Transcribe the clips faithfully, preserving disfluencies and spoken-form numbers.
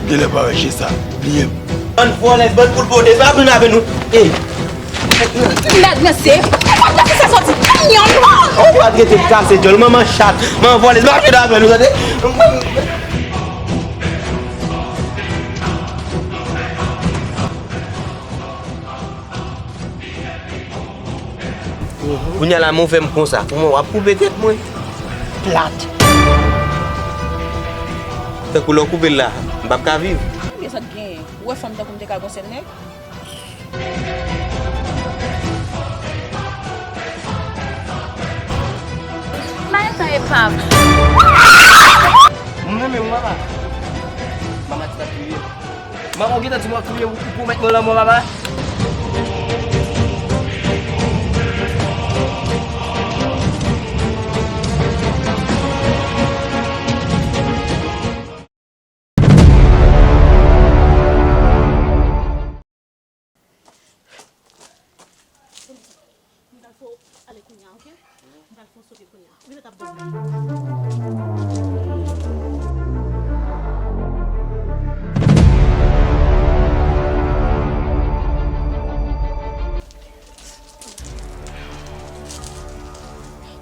Genlè pa wè je sa, bliye m. Bann vòlè, bann poul pote, pa vin avè nou. Ey. Mèd mesye, mwen pa kite sa soti. Anyon non. Ou pa trete m kase djòl, manman chat, manman vòlè, pa vin avè nou, tande? Kounye a la, men w fè m konsa. Kouman w ap koupe tèt mwen? Plat. Tankou lè w koupe l la, m p ap ka viv. Konbyen sa t genyen? Ou wè fanm tankou m te ka gon sèl nèg? M pa gen tan epav. M renmen w, mama. Mama ti t ap kriye. Mama, w gentan di m w ap touye w, ou pwomèt mwen lanmò, mama. M pral fè w ale kounye a, oke? M pral fè w sote kounye a. Ou gentan ap dòmi.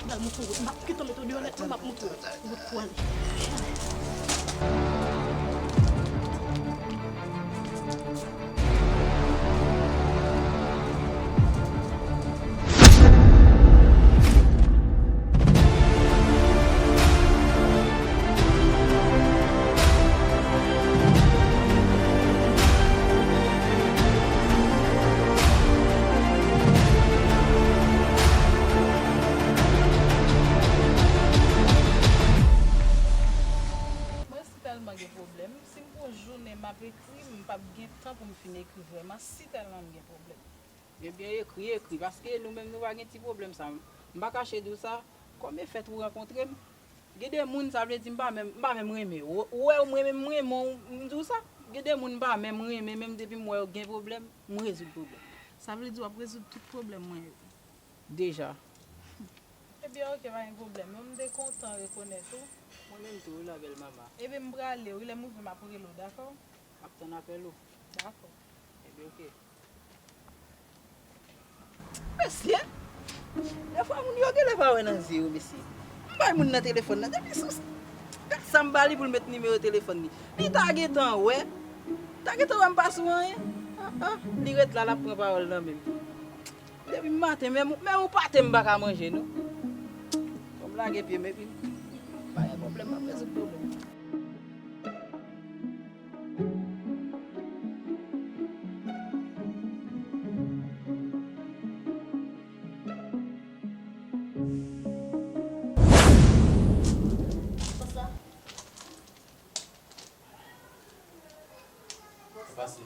M pral montre w wout. M p ap kite w mete w deyò nèt, non, m ap montre w wout pou ale. Mwen si tèlman gen pwoblèm, si m pran jounen m ap ekri, m p ap gen tan pou m fin ekri vrèman, si tèlman m gen pwoblèm. Ebyen, ekri, ekri, paske nou menm nou pa gen ti pwoblèm sa. M pa kache di w sa, kòm e fèt ou rankontre m, gen de moun, sa vle di m pa menm, m pa menm renmen w. Ou wè, ou renmen m, renmen w, m di w sa. Gen de moun m pa menm renmen, menm depi m wè yo gen pwoblèm, m rezoud pwoblèm. Sa vle di w ap rezoud tout pwoblèm mwen yo? Deja. Ebyen, oke, pa gen pwoblèm. Non, m te kontan rekonèt ou. Mwen menm tou, wi, la bèl mama. Ebyen, m prale, wi, lè m rive, m ap rele w, dakò? M ap tann apèl ou. Dakò. Ebyen, oke. Mesye, defwa moun yo genlè pa wè nan zye yo, mesye. M bay moun nan telefòn nan, depi sou, gad sa m ba li pou l met nimewo telefòn li. Li ta gentan wè, ta gentan wè m pa sou anyen. Ah, ah, li ret la, l ap pran pawòl nan men m. Depi maten, menm, menm yon pate m pa ka manje, non. Fò m lage pye m epi m pa gen pwoblèm, m ap rezoud pwoblèm. Sa pase.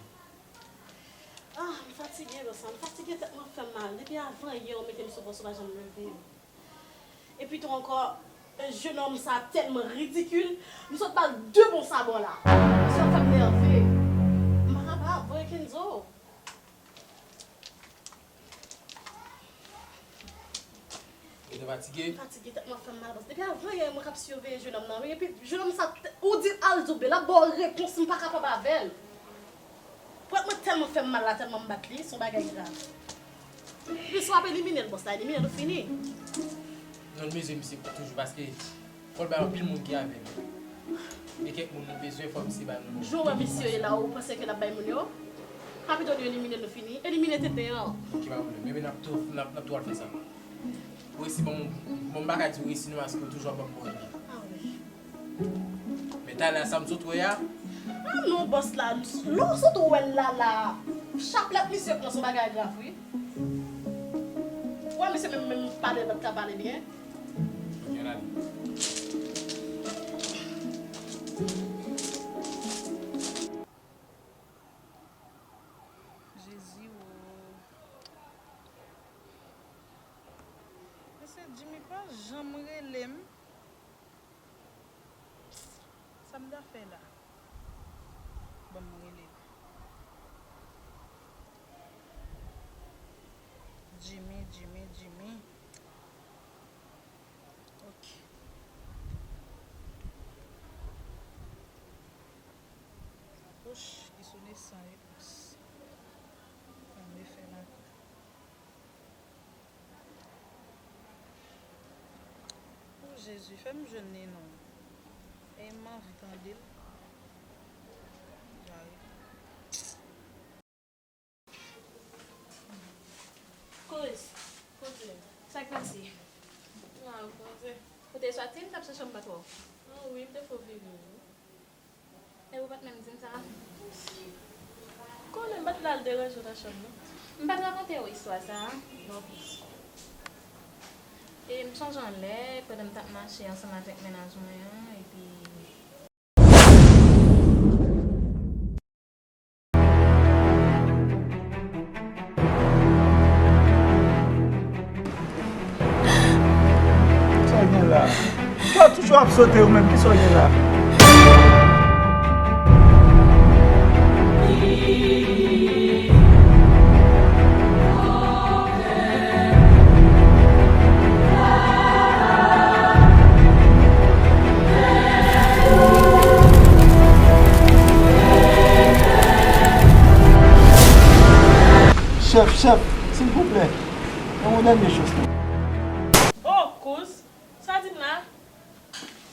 Ah, m fatige, Rosa, m fatige, tèt mwen ap fè m mal. Depi avan yè, ou mete m sou pòs, ou pa janm leve. Epi tou ankò, jenòm sa tèlman ridikil, m sot ba l de bon sabò la. Misye ap fè m nève. M pa kapab, voye Kenzo. Ou te fatige? M fatige, tèt mwen ap fè m mal, bòs. Depi avan yè, mwen k ap siveye jenòm nan, wi. Epi, jenòm sa, ou di l al doube, l ap ba w repons, m pa kapab avè l. Pòt mwen tèlman fè m mal la, tèlman m bat li, se yon bagay grav. Epi, si w ap elimine l, bòs la, elimine l, ou fini. Non, mezye, misye toujou, paske fò l bay anpil moun ki avè l. E kèk moun nou bezwen, fò misye ba nou. Jan w wè misye ye la, ou panse ke l ap bay moun yo? Pa pito nou elimine l, nou fini. Elimine tenten an. Ki pa pwoblèm. Ebyen, n ap tou, n ap, n ap tou al fè sa. Ou resi ban m, bon, m pa ka di w resi non, paske w toujou ap ban m pwoblèm. Ah wi. Men talè a sa m sot wè a. Ah non, bòs la, lè w sot wè l la la, chaplèt misye pran, se yon bagay grav wi. Ou wè misye menm, menm pale l pa t ka pale byen. Ok, ann ale. Jezi o. Mesye Jimmy pa janm rele m. Sa m ta fè la? Ban m rele l. Jimmy, Jimmy, Jimmy. Ok. Ki sone san repons. Mwen fè lakay. O Jezi, fè m jwenn li non. E m anvi tande l. Jare. Kouz, kouzin, sa k pase? Waw, kouzin. Ou te soti, m t ap chèche w, m pa t wè w. An wi, m te fò vire wi. E ou pa t menm di m sa? Konnen m pa t vle al deranje w nan chanm nan. M pa t rakonte w istwa sa a? Bon. E m sonje yon lè, pandan m t ap mache ansanm avèk mennaj mwen an, epi Sa w gen la? Sa w toujou ap sote ou menm, kisa w gen la? Chèf, chèf, silvouplè, ban mwen dènye chans la. Oh, kouz, sa w di m la?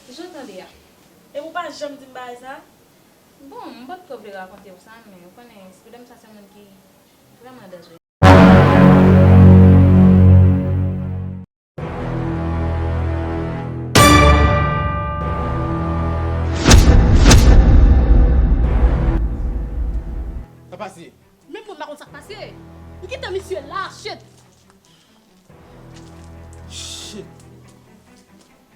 Jan w tande a. Epi w pa janm di m bagay sa? Bon, m pa t ko vle rakonte w sa, men ou konnen, Speedom sa se moun ki vrèman danjere. Sa pase? Menm mwen m pa konn sa k pase. M kite misye la, shit. Shit.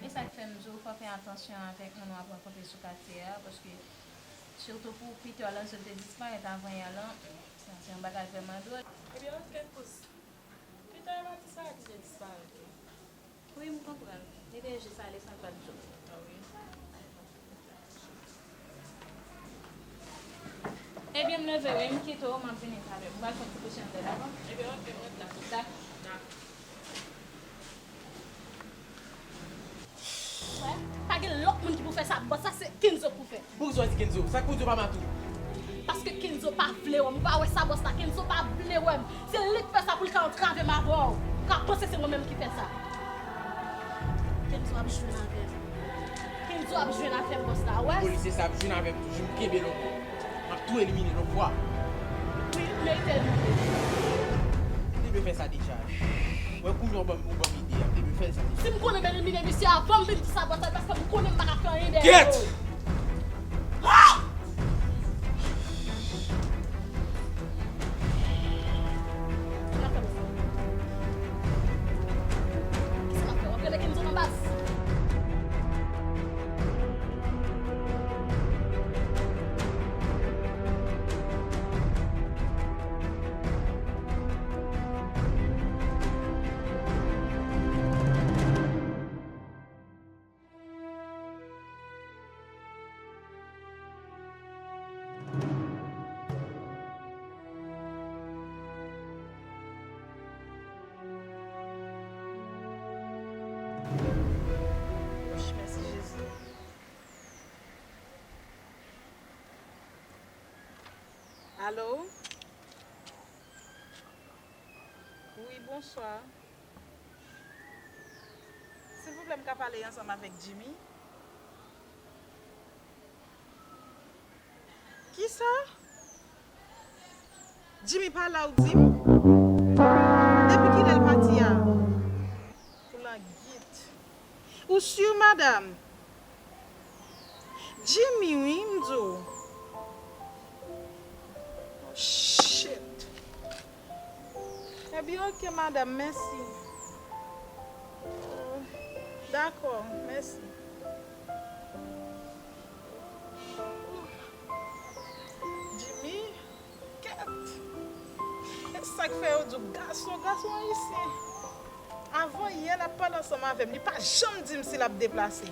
E sa k fè m di w fò w fè atansyon avèk moun w ap rankontre sou katye a, paske sitou pou Peter, lè l te disparèt avan yè lan, se, se yon bagay vrèman dwòl. Ebyen, oke, kouz. Peter pa disparèt, li te disparèt wi. Wi, m konprann. Li te jis ale san l pa t di w. A wi. Ebyen, m leve wi, m kite w, m ap vini talè. M pral fè yon ti kouche anndan, dakò? Ebyen, oke, m ret la. Dakò. Dakò. Wè, pa gen lòt moun ki pou fè sa, bòs la se Kenzo k pou fè. Poukisa w di Kenzo? Sa k pou di w pa Matou? Paske Kenzo pa vle wè m. Ou pa wè sa bòs la? Kenzo pa vle wè m. Se li k fè sa pou l ka antrave m avè w. Ou ka panse se mwen menm ki fè sa. Kenzo ap jwenn avè m. Kenzo ap jwenn avè m, bòs la, ou wè? Polisye sa ap jwenn avè m toujou. M kenbe l ankò. M ap tou elimine l yon fwa. Wi, m merite elimine. M te dwe fè sa deja. Wè kounye a w ban m, ou ban m ide a. M te dwe fè sa deja. Si m konnen m elimine misye avan m vin di sa bòs la, paske m konnen m pa ka fè anyen dèyè yo. Kèt! Ah! Sa n ap fè bòs la? Kisa n ap fè? W ap rele Kenzo nan baz? Wouch, mèsi Jezi. Alo? Wi, bonswa. Silvouplè, m ka pale ansanm avèk Jimmy? Kisa? Jimmy pa la, ou di m? Depi kilè l pati a? Pou langit. Ou si, madanm? Jimmy, wi, m di w. Oh, shit. Ebyen, oke, madanm, mèsi. Oh, dakò, mèsi. Jimmy, kèt! E sa k fè yo di w gason, gason ayisyen. Avan yè, l ap pale ansanm avè m, li pa janm di m si l ap deplase.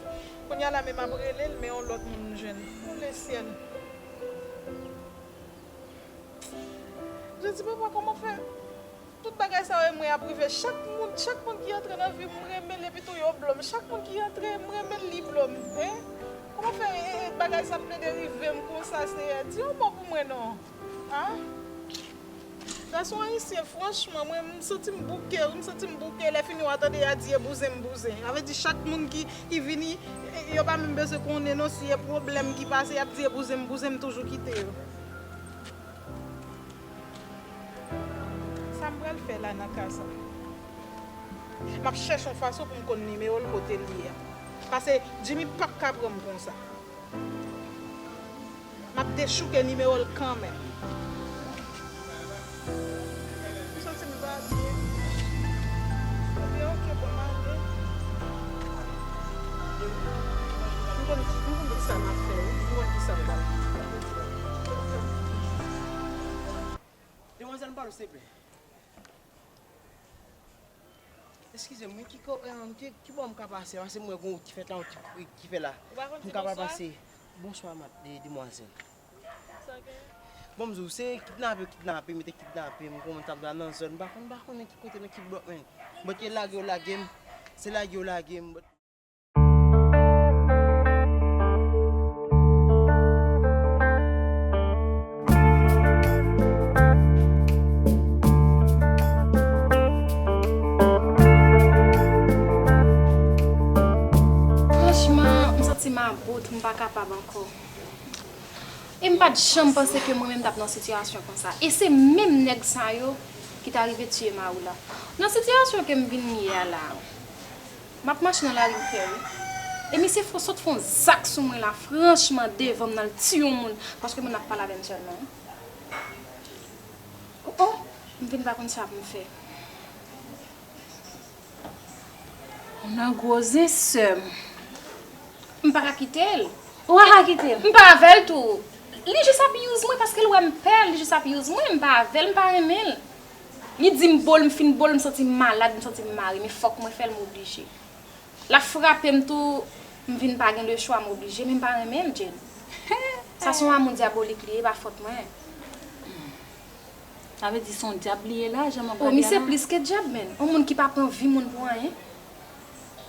Kounye a la menm ap rele l, men yon lòt moun m jwenn. O lesyèl! Je di, papa, kòman fè? Tout bagay sa yo e mwen y ap rive. Chak moun, chak moun ki antre nan vi m, m renmen l, epi tou yo blo m. Chak moun ki antre, m renmen l, li blo m. Hein? Anfen, e, e, bagay sa plede rive m konsa, Seyè. Di yon mo pou mwen non. A? Gason ayisyen, franchman, mwen, m santi m bouke, wi, m santi m bouke. Lè fini, w a tande y a di e bouzen m bouzen. Sa vle di chak moun ki, ki vini, e, yo pa menm bezwen konnen non si e pwoblèm ki pase, y ap di e bouzen m bouzen, m toujou kite yo. Sa m pral fè la nan ka sa? M ap chèche yon fason pou m konn nimewo l kote l ye a. Paske Jimmy p ap ka pran m konsa. M ap dechouke nimewo l kanmenm. M santi m pa byen. Ebyen, oke, bon, m ale. M konn, m konn ki sa m ap fè, wi. M konn ki sa m pral fè. Demwazèl, m pale w, silvouplè. Eskize m, wi, ki ko-, eh, ki, ki bò m ka pase? Paske m wè gen yon wout ki fèt la, yon wout ki, ki fèt la. Ou pa konn si m ka pral pase? Bonswa, mad-, de-, demwazèl. Sa gen? Bon, m di w, se kidnape yo kidnape, mete kidnape m, kòman t ap la nan zòn, m pa konn, m pa konnen ki kote, nan ki blòk, men. But yo lage yo lage m, se lage yo lage m, but Franchman, m santi m about, m pa kapab ankò. E m pa t janm panse ke mwen menm t ap nan sitiyasyon konsa. E se menm nèg sa yo ki ta rive tiye Maoula. Nan sitiyasyon ke m vin ye a la, m ap mache nan lari m fè wi. E misye fò sot fè yon zak sou mwen la, franchman, devan m nan l tiye yon moun, paske moun ap pale avè m sèlman. Oh, oh, m vin pa konn sa pou m fè. Ou nan gwo zen, sè m. M pa ka kite l. Ou pa ka kite l? M pa avè l tou. Li jis ap use mwen paske l wè m pè, li jis ap use mwen, m pa avè l, m pa renmen l. Li di m bo l, m fin bo l, m santi m malad, m santi m mare, men fòk mwen fè l, m oblije. L ap frape m tou, m vin pa gen lechwa, m oblije, men m pa renmen l, Jane. Sa se yon amou dyabolik li ye, e pa fòt mwen. Sa vle di se yon dyab li ye la, jan m ap gade a la? Oh, misye plis ke dyab, menn. Yon moun ki pa pran vi moun pou anyen.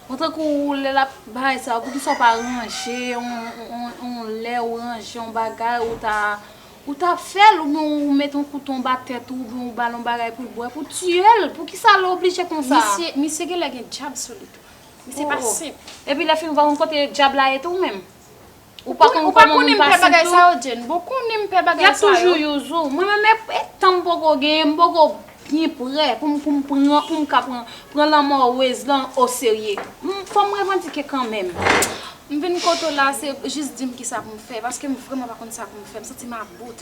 Bon, tankou lè l ap bay sa, poukisa w pa ranje yon, yon, yon lè ou ranje yon bagay, ou ta, ou ta fè l, oubyen ou mete yon kouto anba tèt ou, oubyen ou ba l yon bagay pou l bwè, pou tiye l? Poukisa l oblije konsa? Misye, misye genlè gen dyab sou li tou. Misye pa senp. Epi lè fini, ou pa konn kote dyab la ye tou, ou menm? Ou pa konn kòman moun pa senp tou? Ou pa konnen m pè bagay sa yo, Jane. Bon, konnen m pè bagay sa yo. Y ap toujou use ou. Mwen menm, e, e tan m poko genyen, m poko byen prè pou m, pou m pran, pou m ka pran, pran lanmò Waze lan oserye. M, fò m revandike kanmenm. M vin kote w la, se jis di m kisa pou m fè, paske m vrèman pa konn sa pou m fè. M santi m about.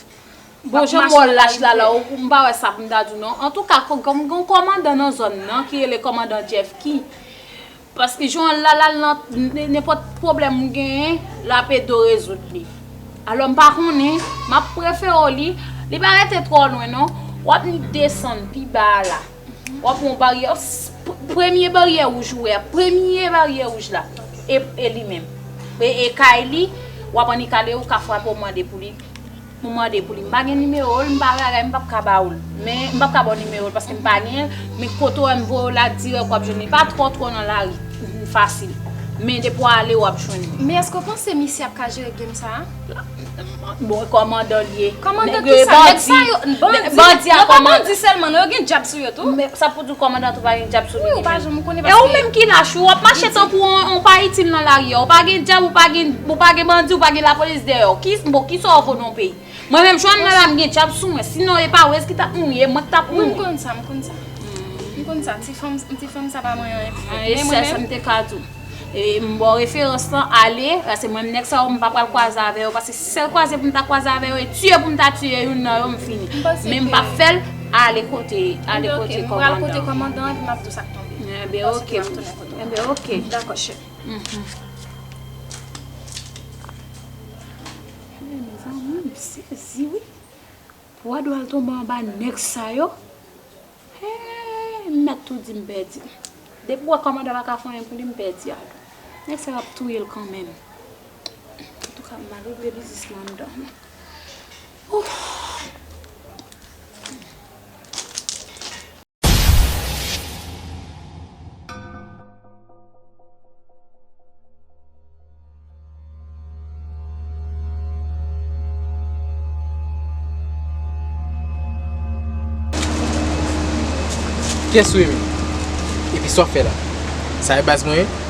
Bon, jan m wè w lach la, la, ou, m pa wè sa pou m ta di w non. Antouka, kò-, kòm gen yon kòmandan nan zòn nan ki rele kòmandan Jeff ki, paske jan l la, l al nan n-, nenpòt pwoblèm ou genyen, l ap ede w rezoud li. Alò, m pa konnen, m ap prefere w li, li pa rete twò lwen non. W ap desann pi ba a la. W ap wè yon baryè, s-, p-, premye baryè wouj ou wè a, premye baryè wouj la, e, e li menm. E, e kay li, w ap annik ale, ou ka frape, w mande pou li. Ou mande pou li. M pa gen nimewo l, m pa bagay, m p ap ka ba ou l. Men, m p ap ka ba w nimewo l paske m pa gen l. Men kote w wè m voye w la, dirèk w ap jwenn li. Pa twò twò nan lari, fasil. Men depi w ale, w ap jwenn li. Men èske w panse misye ap ka jere game sa a? Bon, kòmandan l ye. Kòmandan kisa? Nèg sa yo, bandi. Bandi a kòmandan. Yo pa bandi sèlman, non, yo gen djab sou yo tou. Men sa pou di w kòmandan tou pa gen djab sou li. Wi, ou pa janm konnen paske. E ou menm ki lach, ou ap mache tankou yon, yon pa itil nan lari a. Ou pa gen djab, ou pa gen, ou pa gen bandi, ou pa gen lapolis dèyè w. Ki, bon, kisa w vo nan yon peyi? Mwen menm, jwenn mwen la, m gen djab sou mwen. Sinon, e pa Wez ki t ap mouri, e mwen ki t ap mouri. Wi, m konn sa, m konn sa. M konn sa. Ti fanm, ti fanm sa pa manyen anyen pou fè. Men mwen menm, sa m te ka di w. E m ba w referans lan, ale, paske mwen, nèg sa yo, m pa pral kwaze avè yo, paske sèl kwaze pou m ta kwaze avè yo, e tiye pou m ta tiye youn nan yo, m fini. Men m p ap fè l, ale kote, ale kote kòmandan. M pral kote kòmandan, epi m ap di w sa k tonbe. Enben, oke. Enben, oke. Dakò, chè. Mhm. Men, mezanmi, m sezi, wi. Pou Ado al tonbe anba nèg sa yo. Hey, m mèt tou di m pèdi. Depi w wè kòmandan pa ka fè anyen pou li, m pèdi Ado. Nèg sa yo ap touye l kanmenm. Antouka, m mal regle biznis lan anndan. Ouf! Kyès ou ye menm? Epi sa w ap fè la? Sa e baz mwen ye?